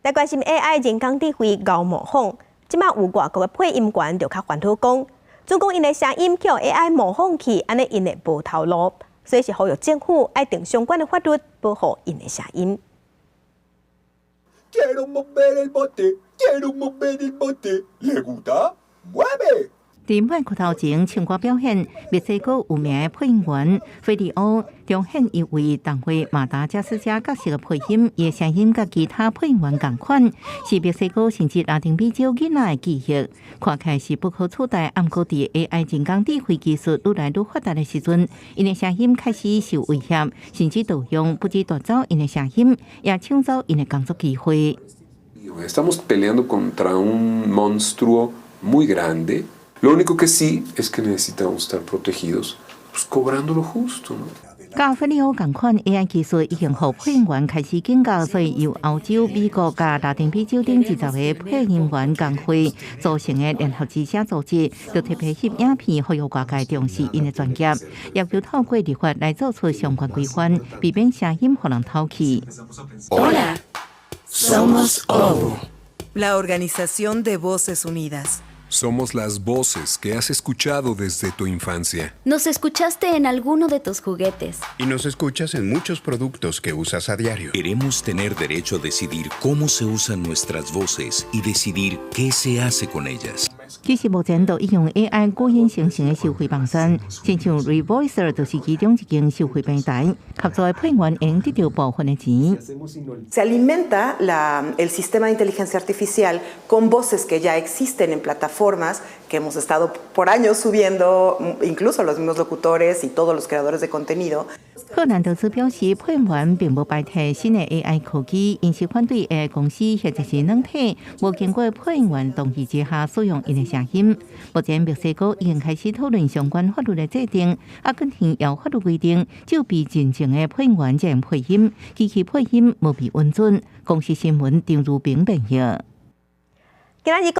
來關心 AI 人工智慧𠢕模仿，這馬有外國的配音員就較煩惱講，準講𪜶的聲音予 AI 模仿去，按呢𪜶會無頭路，所以是呼籲政府愛定相關的法律保護𪜶的聲音。 Quiero mover el bote, quiero mover el bote, le gusta, mueve。佇麥克頭前唱歌表演，墨西哥有名的配音員菲利歐重現伊為動畫馬達加斯加角色的配音，伊的聲音佮其他配音員仝款，是墨西哥甚至拉丁美洲囡仔的記憶。看起來是不可取代，毋過佇 AI 人工智慧技術愈來愈發達的時陣，𪜶的聲音開始受威脅，甚至盜用，不止奪走𪜶的聲音，也搶走𪜶的工作機會。 Estamos peleando contra un monstruo muy grande. Lo único que sí es que necesitamos estar protegidos, pues cobrando lo justo, ¿no? 佮菲利歐仝款 AI 技術已經予配音員開始警覺，所以由歐洲、美國佮拉丁美洲等20個配音員工會組成的聯合之聲組織，就特別翕影片，呼籲外界重視𪜶的專業，要求透過立法來做出相關規範，避免聲音予人偷去。 Hola, somos OVU, la Organización de Voces Unidas. Somos las voces que has escuchado desde tu infancia. Nos escuchaste en alguno de tus juguetes. Y nos escuchas en muchos productos que usas a diario. Queremos tener derecho a decidir cómo se usan nuestras voces y decidir qué se hace con ellas. 其實目前都已用 AI 語音生成的收費網站，親像 Revoicer 就是其中一間收費平台，合作的配音員會得著部分的錢。 Se alimenta el sistema de inteligencia artificial con voces que ya existen en plataformas que hemos estado por años subiendo, incluso los mismos locutores y todos los creadores de contenido. 赫蘭德斯表示，配音員並無排斥新的 AI 科技，𪜶是反對 AI 公司或者是軟體無經過配音員同意之下使用𪜶的聲音。目前墨西哥已經開始討論相關法律的制定，阿根廷有法律規定，只有被認證的配音員才能配音，機器配音無被允准。公視新聞張如平編譯。今仔日。